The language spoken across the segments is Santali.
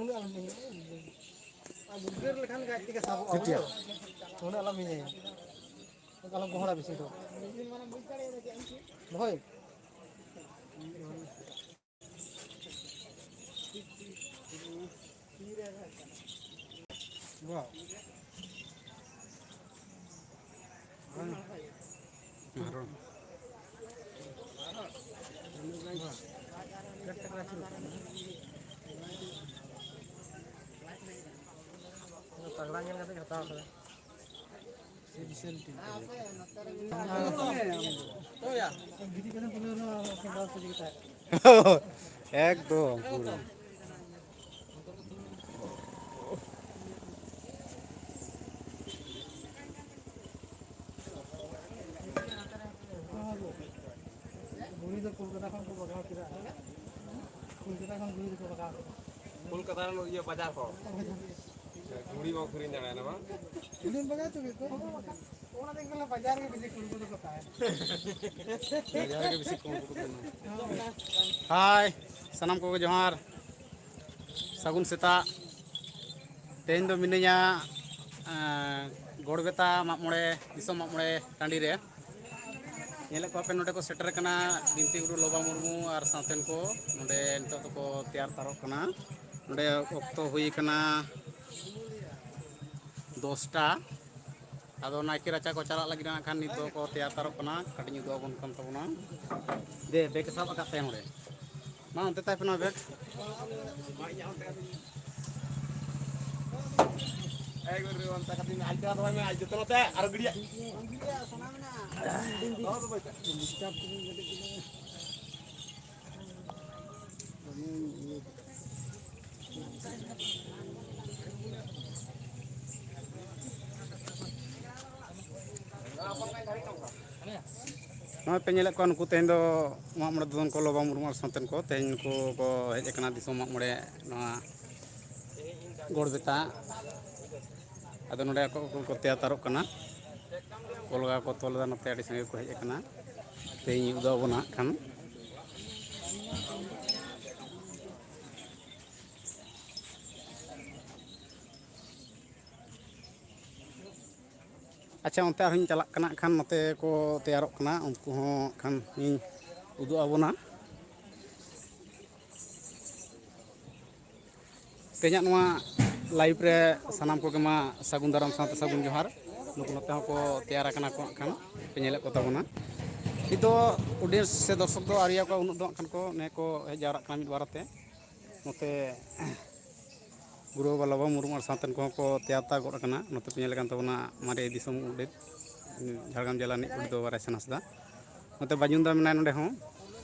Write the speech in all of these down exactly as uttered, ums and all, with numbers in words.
ᱩᱱᱟᱹᱜ ᱟᱞᱚᱢ ᱤᱭᱟᱹᱭᱟ᱾ ᱟᱨ ᱜᱩᱨᱜᱟᱹᱨ ᱞᱮᱠᱷᱟᱱ ᱜᱮ ᱟᱡ ᱛᱮᱜᱮ ᱥᱟᱵᱚᱜᱼᱟ, ᱴᱷᱤᱠ ᱜᱮᱭᱟ᱾ ᱵᱩᱡᱷᱟᱹᱣ? ᱩᱱᱟᱹᱜ ᱟᱞᱚᱢ ᱤᱭᱟᱹᱭᱟ, ᱟᱞᱚᱢ ᱜᱚᱦᱚᱲᱟ ᱵᱮᱥᱤ ᱫᱚ᱾ ᱫᱚᱦᱚᱭ᱾ ᱵᱟᱦ᱾ ᱛᱟᱜᱽᱲᱟ ᱧᱮᱞ ᱠᱟᱛᱮ ᱦᱟᱛᱟᱣ ᱠᱟᱫᱟ᱾ ᱮᱠᱫᱚᱢ ᱯᱩᱨᱟᱹ᱾ ᱜᱷᱩᱲᱤ ᱫᱚ ᱠᱳᱞᱠᱟᱛᱟ ᱠᱷᱚᱱ ᱠᱚ ᱵᱟᱜᱟᱣ ᱠᱮᱫᱟ᱾ ᱠᱳᱞᱠᱟᱛᱟ ᱠᱷᱚᱱ ᱜᱷᱩᱲᱤ ᱫᱚᱠᱚ ᱵᱟᱜᱟᱣ ᱠᱮᱫᱟ᱾ ᱠᱳᱞᱠᱟᱛᱟ ᱨᱮᱱ ᱤᱭᱟᱹ ᱵᱟᱡᱟᱨ ᱦᱚᱲ᱾ ᱜᱷᱩᱲᱤ ᱵᱟᱠᱚ ᱠᱤᱨᱤᱧ ᱫᱟᱲᱮᱭᱟᱜᱼᱟ ᱵᱟᱝ? ᱠᱤᱨᱤᱧ ᱵᱟᱜᱟᱣ ᱦᱚᱪᱚ ᱠᱮᱫ ᱠᱚᱣᱟ᱾ ᱚᱱᱟ ᱛᱮᱜᱮ ᱵᱚᱞᱮ ᱵᱟᱡᱟᱨ ᱜᱮ ᱵᱮᱥᱤ ᱠᱩᱲᱵᱩ ᱫᱚᱠᱚ ᱛᱟᱦᱮᱱᱟ᱾ ᱵᱟᱡᱟᱨ ᱜᱮ ᱵᱮᱥᱤ ᱠᱩᱲᱵᱩ ᱫᱚᱠᱚ ᱛᱟᱦᱮᱱᱟ᱾ ᱦᱟᱭ, ᱥᱟᱱᱟᱢ ᱠᱚᱜᱮ ᱡᱚᱦᱟᱨ᱾ ᱥᱟᱹᱜᱩᱱ ᱥᱮᱛᱟᱜ᱾ ᱛᱮᱦᱮᱧ ᱫᱚ ᱢᱤᱱᱟᱹᱧᱟ, ᱮᱸ, ᱜᱚᱲᱵᱮᱛᱟ ᱢᱟᱜ ᱢᱚᱬᱮ, ᱫᱤᱥᱚᱢ ᱢᱟᱜ ᱢᱚᱬᱮ ᱴᱟᱺᱰᱤ ᱨᱮ᱾ ᱧᱮᱞᱮᱫ ᱠᱚᱣᱟ ᱯᱮ, ᱱᱚᱰᱮ ᱠᱚ ᱥᱮᱴᱮᱨ ᱟᱠᱟᱱᱟ ᱵᱤᱱᱛᱤ ᱜᱩᱨᱩ ᱞᱚᱵᱟ ᱢᱩᱨᱢᱩ ᱟᱨ ᱥᱟᱶᱛᱮᱱ ᱠᱚ᱾ ᱱᱚᱰᱮ ᱱᱤᱛᱚᱜ ᱫᱚᱠᱚ ᱛᱮᱭᱟᱨ ᱛᱟᱨᱚᱜ ᱠᱟᱱᱟ᱾ ᱱᱚᱰᱮ ᱚᱠᱛᱚ ᱦᱩᱭ ᱟᱠᱟᱱᱟ ᱫᱚᱥᱴᱟ᱾ ᱟᱫᱚ ᱱᱟᱭᱠᱮ ᱨᱟᱪᱟ ᱠᱚ ᱪᱟᱞᱟᱜ ᱞᱟᱹᱜᱤᱫ ᱱᱟᱜ ᱠᱷᱟᱱ ᱱᱤᱛ ᱫᱚᱠᱚ ᱛᱮᱭᱟᱨ ᱛᱟᱨᱚᱜ ᱠᱟᱱᱟ᱾ ᱠᱟᱹᱴᱤᱡ ᱩᱫᱩᱜ ᱟᱵᱚᱱ ᱠᱟᱱ ᱛᱟᱵᱚᱱᱟ᱾ ᱫᱮ, ᱵᱮᱜᱽ ᱥᱟᱵ ᱟᱠᱟᱫ ᱛᱟᱭᱟ ᱱᱚᱰᱮ᱾ ᱢᱟ, ᱚᱱᱛᱮ ᱛᱟᱦᱮᱸ ᱯᱮ ᱱᱚᱣᱟ ᱵᱮᱜᱽ᱾ ᱮᱭ ᱜᱩᱨᱩ, ᱚᱱᱛᱮ ᱠᱟᱹᱴᱤᱡ ᱟᱡ ᱛᱮ ᱫᱚᱦᱚᱭ ᱢᱮ, ᱟᱡ ᱡᱚᱛᱚᱱ ᱛᱮ ᱟᱨᱚ ᱜᱤᱰᱤᱭᱟ᱾ ᱱᱚᱜᱼᱚᱭ ᱯᱮ ᱧᱮᱞᱮᱫ ᱠᱚᱣᱟ, ᱱᱩᱠᱩ ᱛᱮᱦᱮᱧ ᱫᱚ ᱢᱟᱜ ᱢᱚᱬᱮ ᱫᱚᱫᱚᱱ ᱠᱚ ᱞᱚᱵᱟ ᱢᱩᱨᱢᱩ ᱟᱨ ᱥᱟᱶᱛᱮᱱ ᱠᱚ ᱛᱮᱦᱮᱧ ᱱᱩᱠᱩ ᱠᱚ ᱦᱮᱡ ᱟᱠᱟᱱᱟ ᱫᱤᱥᱚᱢ ᱢᱟᱜ ᱢᱚᱬᱮ ᱱᱚᱣᱟ ᱜᱚᱲᱵᱮᱛᱟ᱾ ᱟᱫᱚ ᱱᱚᱰᱮ ᱟᱠᱚ ᱠᱚ ᱛᱮᱭᱟᱨ ᱛᱟᱨᱚᱜ ᱠᱟᱱᱟ, ᱠᱚᱞᱜᱟ ᱠᱚ ᱛᱚᱞ ᱮᱫᱟ, ᱱᱚᱛᱮ ᱟᱹᱰᱤ ᱥᱟᱸᱜᱮ ᱠᱚ ᱦᱮᱡ ᱟᱠᱟᱱᱟ᱾ ᱛᱮᱦᱮᱧ ᱩᱫᱩᱜ ᱟᱵᱚᱱᱟ ᱦᱟᱸᱜ ᱠᱷᱟᱱ᱾ ᱟᱪᱪᱷᱟ, ᱚᱱᱛᱮ ᱟᱨᱦᱚᱸᱧ ᱪᱟᱞᱟᱜ ᱠᱟᱱᱟ ᱦᱟᱸᱜ ᱠᱷᱟᱱ, ᱱᱚᱛᱮ ᱠᱚ ᱛᱮᱭᱟᱨᱚᱜ ᱠᱟᱱᱟ, ᱩᱱᱠᱩ ᱦᱚᱸ ᱦᱟᱸᱜ ᱠᱷᱟᱱ ᱤᱧ ᱩᱫᱩᱜ ᱟᱵᱚᱱᱟ᱾ ᱛᱮᱦᱮᱧᱟᱜ ᱱᱚᱣᱟ live ᱨᱮ ᱥᱟᱱᱟᱢ ᱠᱚᱜᱮ ᱢᱟ ᱥᱟᱹᱜᱩᱱ ᱫᱟᱨᱟᱢ ᱥᱟᱶᱛᱮ ᱥᱟᱹᱜᱩᱱ ᱡᱚᱦᱟᱨ᱾ ᱱᱩᱠᱩ ᱱᱚᱛᱮ ᱦᱚᱸᱠᱚ ᱛᱮᱭᱟᱨ ᱟᱠᱟᱱᱟ ᱠᱚ ᱦᱟᱸᱜ ᱠᱷᱟᱱ, ᱯᱮ ᱧᱮᱞᱮᱫ ᱠᱚ ᱛᱟᱵᱚᱱᱟ᱾ ᱱᱤᱛ ᱫᱚ audience ᱥᱮ ᱫᱚᱨᱥᱚᱠ ᱫᱚ ᱟᱹᱣᱨᱤᱭᱟ ᱠᱚᱣᱟ, ᱩᱱᱟᱹᱜ ᱫᱚ ᱦᱟᱸᱜ ᱠᱷᱟᱱ ᱠᱚ ᱱᱮ ᱠᱚ ᱦᱮᱡ ᱡᱟᱣᱨᱟᱜ ᱠᱟᱱᱟ ᱢᱤᱫ ᱵᱟᱨ ᱟᱛᱮ᱾ ᱱᱚᱛᱮ ᱜᱩᱨᱩ ᱵᱟᱵᱟ ᱞᱚᱵᱚ ᱢᱩᱨᱢᱩ ᱟᱨ ᱥᱟᱶᱛᱮᱱ ᱠᱚᱦᱚᱸ ᱠᱚ ᱛᱮᱭᱟᱨ ᱛᱟ ᱜᱚᱫ ᱟᱠᱟᱱᱟ᱾ ᱱᱚᱛᱮ ᱯᱮ ᱧᱮᱞ ᱠᱟᱱ ᱛᱟᱵᱚᱱᱟ ᱢᱟᱨᱮ ᱫᱤᱥᱚᱢ ᱜᱚᱰᱮᱛ, ᱡᱷᱟᱲᱜᱨᱟᱢ ᱡᱮᱞᱟ ᱨᱤᱱᱤᱡ ᱜᱚᱰᱮᱛ ᱵᱟᱵᱟ ᱨᱟᱭᱥᱟᱱ ᱦᱟᱸᱥᱫᱟ᱾ ᱱᱚᱛᱮ ᱵᱟᱹᱡᱩᱱ ᱫᱟ ᱢᱮᱱᱟᱭ ᱱᱚᱰᱮ ᱦᱚᱸ᱾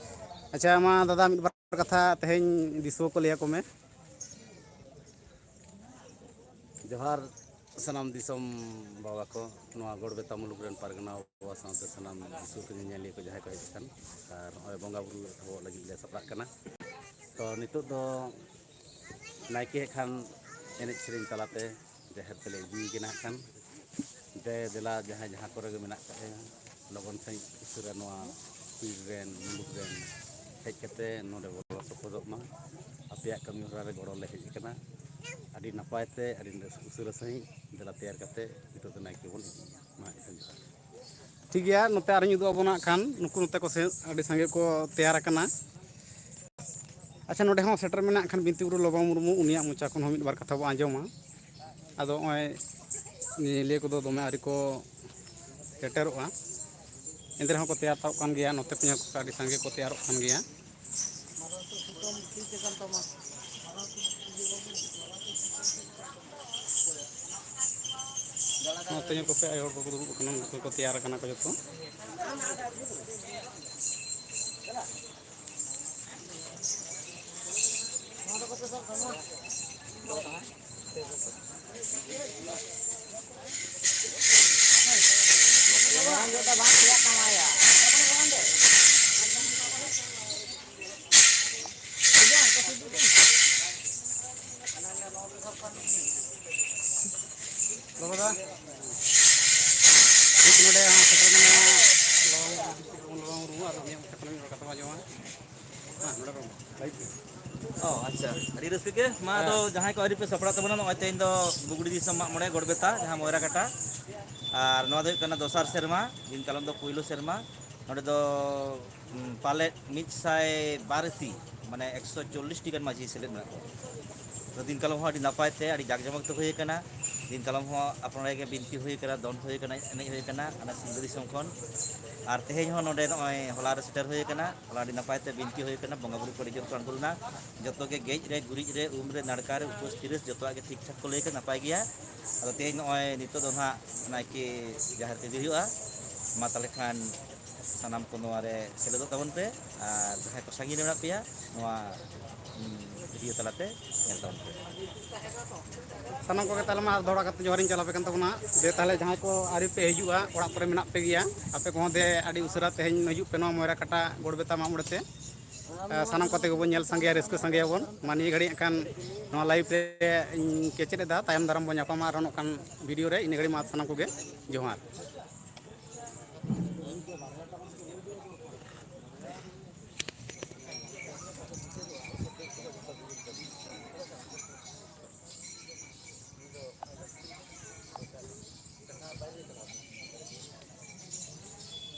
ᱟᱪᱪᱷᱟ, ᱢᱟ ᱫᱟᱫᱟ, ᱢᱤᱫ ᱵᱟᱨ ᱠᱟᱛᱷᱟ ᱛᱮᱦᱮᱧ ᱫᱤᱥᱩᱣᱟᱹ ᱠᱚ ᱞᱟᱹᱭ ᱟᱠᱚ ᱢᱮ᱾ ᱡᱚᱦᱟᱨ ᱥᱟᱱᱟᱢ ᱫᱤᱥᱚᱢ ᱵᱟᱵᱟ ᱠᱚ, ᱱᱚᱣᱟ ᱜᱚᱲᱵᱮᱛᱟ ᱢᱩᱞᱩᱠ ᱨᱮᱱ ᱯᱟᱨᱜᱟᱱᱟ ᱵᱟᱵᱟ ᱥᱟᱶᱛᱮ ᱥᱟᱱᱟᱢ ᱫᱤᱥᱩᱣᱟᱹ ᱠᱚ ᱧᱮᱧᱮᱞᱤᱭᱟᱹ ᱠᱚ ᱡᱟᱦᱟᱸᱭ ᱠᱚ ᱦᱮᱡ ᱟᱠᱟᱱ, ᱟᱨ ᱱᱚᱜᱼᱚᱭ ᱵᱚᱸᱜᱟ ᱵᱩᱨᱩ ᱮᱛᱚᱦᱚᱵᱚᱜ ᱞᱟᱹᱜᱤᱫ ᱞᱮ ᱥᱟᱯᱲᱟᱜ ᱠᱟᱱᱟ᱾ ᱛᱚ ᱱᱤᱛᱚᱜ ᱫᱚ ᱱᱟᱭᱠᱮ ᱦᱟᱸᱜ ᱠᱷᱟᱱ ᱮᱱᱮᱡ ᱥᱮᱨᱮᱧ ᱛᱟᱞᱟᱛᱮ ᱡᱟᱦᱮᱨ ᱛᱮᱞᱮ ᱤᱫᱤᱭᱮ ᱠᱟᱱᱟ ᱦᱟᱸᱜ ᱠᱷᱟᱱ᱾ ᱫᱮ ᱫᱮᱞᱟ ᱡᱟᱦᱟᱸᱭ ᱡᱟᱦᱟᱸ ᱠᱚᱨᱮ ᱜᱮ ᱢᱮᱱᱟᱜ ᱠᱟᱜ ᱯᱮᱭᱟ, ᱞᱚᱜᱚᱱ ᱥᱟᱺᱦᱤᱡ ᱩᱥᱟᱹᱨᱟ ᱱᱚᱣᱟ ᱯᱤᱲ ᱨᱮᱱ ᱢᱩᱞᱩᱠ ᱨᱮᱱ ᱦᱮᱡ ᱠᱟᱛᱮ ᱱᱚᱰᱮ ᱜᱚᱲᱚ ᱥᱚᱯᱚᱦᱚᱫᱚᱜ ᱢᱟ᱾ ᱟᱯᱮᱭᱟᱜ ᱠᱟᱹᱢᱤ ᱦᱚᱨᱟ ᱨᱮ ᱜᱚᱲᱚ ᱞᱮ ᱦᱮᱡ ᱟᱠᱟᱱᱟ᱾ ᱟᱹᱰᱤ ᱱᱟᱯᱟᱭ ᱛᱮ, ᱟᱹᱰᱤ ᱩᱥᱟᱹᱨᱟ ᱥᱟᱺᱦᱤᱡ ᱫᱮᱞᱟ ᱛᱮᱭᱟᱨ ᱠᱟᱛᱮ ᱱᱤᱛᱚᱜ ᱫᱚ ᱱᱟᱭᱠᱮ ᱵᱚᱱ ᱤᱫᱤᱭᱮᱭᱟ᱾ ᱢᱟ ᱮᱱᱠᱷᱟᱱ ᱡᱚᱦᱟᱨ᱾ ᱴᱷᱤᱠ ᱜᱮᱭᱟ, ᱱᱚᱛᱮ ᱟᱨᱤᱧ ᱩᱫᱩᱜ ᱟᱵᱚᱱᱟ ᱦᱟᱸᱜ ᱠᱷᱟᱱ, ᱱᱩᱠᱩ ᱱᱚᱛᱮ ᱠᱚ ᱥᱮ-, ᱟᱹᱰᱤ ᱥᱟᱸᱜᱮ ᱠᱚ ᱛᱮᱭᱟᱨ ᱟᱠᱟᱱᱟ᱾ ᱟᱪᱪᱷᱟ, ᱱᱚᱰᱮ ᱦᱚᱸ ᱥᱮᱴᱮᱨ ᱢᱮᱱᱟᱜ ᱠᱷᱟᱱ ᱵᱤᱱᱛᱤ ᱜᱩᱨᱩ ᱞᱚᱵᱚ ᱢᱩᱨᱢᱩ, ᱩᱱᱤᱭᱟᱜ ᱢᱚᱪᱟ ᱠᱷᱚᱱ ᱦᱚᱸ ᱢᱤᱫ ᱵᱟᱨ ᱠᱟᱛᱷᱟ ᱵᱚ ᱟᱸᱡᱚᱢᱟ᱾ ᱟᱫᱚ ᱱᱚᱜᱼᱚᱭ ᱧᱮᱧᱮᱞᱤᱭᱟᱹ ᱠᱚᱫᱚ ᱫᱚᱢᱮ ᱟᱹᱣᱨᱤ ᱠᱚ ᱥᱮᱴᱮᱨᱚᱜᱼᱟ, ᱮᱱᱛᱮ ᱨᱮᱦᱚᱸ ᱠᱚ ᱛᱮᱭᱟᱨ ᱛᱟᱵᱚᱜ ᱠᱟᱱ ᱜᱮᱭᱟ᱾ ᱱᱚᱛᱮ ᱠᱚ ᱧᱮᱞ ᱠᱚ ᱟᱹᱰᱤ ᱥᱟᱸᱜᱮ ᱠᱚ ᱛᱮᱭᱟᱨᱚᱜ ᱠᱟᱱ ᱜᱮᱭᱟ᱾ ᱱᱚᱛᱮ ᱧᱮᱞ ᱠᱚᱯᱮ, ᱟᱭᱳ ᱦᱚᱲ ᱠᱚᱠᱚ ᱫᱩᱲᱩᱵ ᱟᱠᱟᱱᱟ, ᱱᱩᱠᱩ ᱠᱚ ᱛᱮᱭᱟᱨ ᱟᱠᱟᱱᱟ ᱠᱚ ᱡᱚᱛᱚ᱾ ᱵᱟᱵᱟ ᱫᱟ, ᱱᱚᱰᱮ ᱦᱚᱸ ᱥᱮᱴᱮᱨ ᱢᱮᱱᱟᱭᱟ᱾ ᱚ, ᱟᱪᱪᱷᱟ, ᱟᱹᱰᱤ ᱨᱟᱹᱥᱠᱟᱹ ᱜᱮ᱾ ᱢᱟ, ᱟᱫᱚ ᱡᱟᱦᱟᱸᱭ ᱠᱚ ᱟᱹᱣᱨᱤ ᱯᱮ ᱥᱟᱯᱲᱟᱜ ᱛᱟᱵᱚᱱᱟ, ᱱᱚᱜᱼᱚᱭ ᱛᱮᱦᱮᱧ ᱫᱚ ᱵᱩᱜᱲᱤ ᱫᱤᱥᱚᱢ ᱢᱟᱜ ᱢᱚᱬᱮ ᱜᱚᱲᱵᱮᱛᱟ, ᱡᱟᱦᱟᱸ ᱢᱚᱭᱨᱟ ᱠᱟᱴᱟ, ᱟᱨ ᱱᱚᱣᱟ ᱫᱚ ᱦᱩᱭᱩᱜ ᱠᱟᱱᱟ ᱫᱚᱥᱟᱨ ᱥᱮᱨᱢᱟ, ᱫᱤᱱ ᱠᱟᱞᱚᱢ ᱫᱚ ᱯᱩᱭᱞᱩ ᱥᱮᱨᱢᱟ᱾ ᱱᱚᱰᱮ ᱫᱚ, ᱩᱢ, ᱯᱟᱞᱮᱫ ᱢᱤᱫ ᱥᱟᱭ ᱵᱟᱨ ᱤᱥᱤ, ᱢᱟᱱᱮ ᱮᱠᱥᱚ ᱪᱚᱞᱞᱤᱥ ᱴᱤ ᱜᱟᱱ ᱢᱟᱹᱡᱷᱤ ᱥᱮᱞᱮᱫ ᱢᱮᱱᱟᱜ ᱠᱚᱣᱟ᱾ ᱛᱚ, ᱫᱤᱱ ᱠᱟᱞᱚᱢ ᱦᱚᱸ ᱟᱹᱰᱤ ᱱᱟᱯᱟᱭ ᱛᱮ, ᱟᱹᱰᱤ ᱡᱟᱠ ᱡᱚᱢᱚᱠ ᱛᱮ ᱦᱩᱭ ᱟᱠᱟᱱᱟ᱾ ᱫᱤᱱ ᱠᱟᱞᱚᱢ ᱦᱚᱸ ᱟᱯᱱᱟᱨ ᱜᱮ ᱵᱤᱱᱛᱤ ᱦᱩᱭ ᱟᱠᱟᱱᱟ, ᱫᱚᱱ ᱦᱩᱭ ᱟᱠᱟᱱᱟ, ᱮᱱᱮᱡ ᱦᱩᱭ ᱟᱠᱟᱱᱟ, ᱚᱱᱟ ᱥᱤᱞᱫᱟᱹ ᱫᱤᱥᱚᱢ ᱠᱷᱚᱱ᱾ ᱟᱨ ᱛᱮᱦᱮᱧ ᱦᱚᱸ ᱱᱚᱰᱮ ᱱᱚᱜᱼᱚᱭ ᱦᱚᱞᱟ ᱨᱮ ᱥᱮᱴᱮᱨ ᱦᱩᱭ ᱟᱠᱟᱱᱟ᱾ ᱦᱚᱞᱟ ᱟᱹᱰᱤ ᱱᱟᱯᱟᱭ ᱛᱮ ᱵᱤᱱᱛᱤ ᱦᱩᱭ ᱟᱠᱟᱱᱟ, ᱵᱚᱸᱜᱟ ᱵᱩᱨᱩ ᱠᱚ ᱟᱹᱰᱤ ᱡᱳᱨ ᱠᱚ ᱟᱬᱜᱚ ᱞᱮᱱᱟ᱾ ᱡᱚᱛᱚ ᱜᱮ ᱜᱮᱡ ᱨᱮ, ᱜᱩᱨᱤᱡ ᱨᱮ, ᱩᱢ ᱨᱮ, ᱱᱟᱲᱠᱟ ᱨᱮ, ᱩᱯᱟᱹᱥ ᱛᱤᱨᱟᱹᱥ ᱡᱚᱛᱚᱣᱟᱜ ᱜᱮ ᱴᱷᱤᱠ ᱴᱷᱟᱠ ᱠᱚ ᱞᱟᱹᱭ ᱠᱮᱫᱟ, ᱱᱟᱯᱟᱭ ᱜᱮᱭᱟ᱾ ᱟᱫᱚ ᱛᱮᱦᱮᱧ ᱱᱚᱜᱼᱚᱭ ᱱᱤᱛᱚᱜ ᱫᱚ ᱱᱟᱦᱟᱜ ᱱᱟᱭᱠᱮ ᱡᱟᱦᱮᱨ ᱠᱚ ᱤᱫᱤ ᱦᱩᱭᱩᱜᱼᱟ᱾ ᱢᱟ ᱛᱟᱦᱚᱞᱮ ᱠᱷᱟᱱ ᱥᱟᱱᱟᱢ ᱠᱚ ᱱᱚᱣᱟ ᱨᱮ ᱥᱮᱞᱮᱫᱚᱜ ᱛᱟᱵᱚᱱ ᱯᱮ, ᱟᱨ ᱡᱟᱦᱟᱸᱭ ᱠᱚ ᱥᱟᱺᱜᱤᱧ ᱨᱮ ᱢᱮᱱᱟᱜ ᱯᱮᱭᱟ, ᱱᱚᱣᱟ, ᱩᱢ, ᱵᱷᱤᱰᱤᱭᱳ ᱛᱟᱞᱟᱛᱮ ᱧᱮᱞ ᱛᱟᱵᱚᱱ ᱯᱮ᱾ ᱥᱟᱱᱟᱢ ᱠᱚᱜᱮ ᱛᱟᱦᱚᱞᱮ ᱢᱟ ᱟᱨ ᱫᱚᱦᱲᱟ ᱠᱟᱛᱮ ᱡᱚᱦᱟᱨᱤᱧ ᱪᱟᱞᱟᱯᱮ ᱠᱟᱱ ᱛᱟᱵᱚᱱᱟ᱾ ᱫᱮ ᱛᱟᱦᱚᱞᱮ ᱡᱟᱦᱟᱸᱭ ᱠᱚ ᱟᱹᱣᱨᱤ ᱯᱮ ᱦᱤᱡᱩᱜᱼᱟ, ᱚᱲᱟᱜ ᱠᱚᱨᱮ ᱢᱮᱱᱟᱜ ᱯᱮ ᱜᱮᱭᱟ, ᱟᱯᱮ ᱠᱚᱦᱚᱸ ᱫᱮ ᱟᱹᱰᱤ ᱩᱥᱟᱹᱨᱟ ᱛᱮᱦᱮᱧ ᱦᱤᱡᱩᱜ ᱯᱮ ᱱᱚᱣᱟ ᱢᱚᱭᱨᱟ ᱠᱟᱴᱟ ᱜᱚᱲᱵᱮᱛᱟ ᱢᱟᱜ ᱢᱚᱬᱮ ᱛᱮ᱾ ᱮ, ᱥᱟᱱᱟᱢ ᱠᱚᱛᱮ ᱜᱮᱵᱚᱱ ᱧᱮᱞ ᱥᱟᱸᱜᱮᱭᱟ, ᱨᱟᱹᱥᱠᱟᱹ ᱥᱟᱸᱜᱮᱭᱟᱵᱚᱱ᱾ ᱢᱟ ᱱᱤᱭᱟᱹ ᱜᱷᱟᱹᱲᱤᱡ ᱮᱱᱠᱷᱟᱱ ᱱᱚᱣᱟ ᱞᱟᱭᱤᱵᱷ ᱨᱮ ᱤᱧ ᱠᱮᱪᱮᱫ ᱮᱫᱟ, ᱛᱟᱭᱚᱢ ᱫᱟᱨᱟᱢ ᱵᱚᱱ ᱧᱟᱯᱟᱢᱟ ᱟᱨᱦᱚᱸ ᱱᱚᱝᱠᱟᱱ ᱵᱷᱤᱰᱤᱭᱳ ᱨᱮ᱾ ᱤᱱᱟᱹ ᱜᱷᱟᱹᱲᱤᱡ ᱢᱟ ᱥᱟᱱᱟᱢ ᱠᱚᱜᱮ ᱡᱚᱦᱟᱨ᱾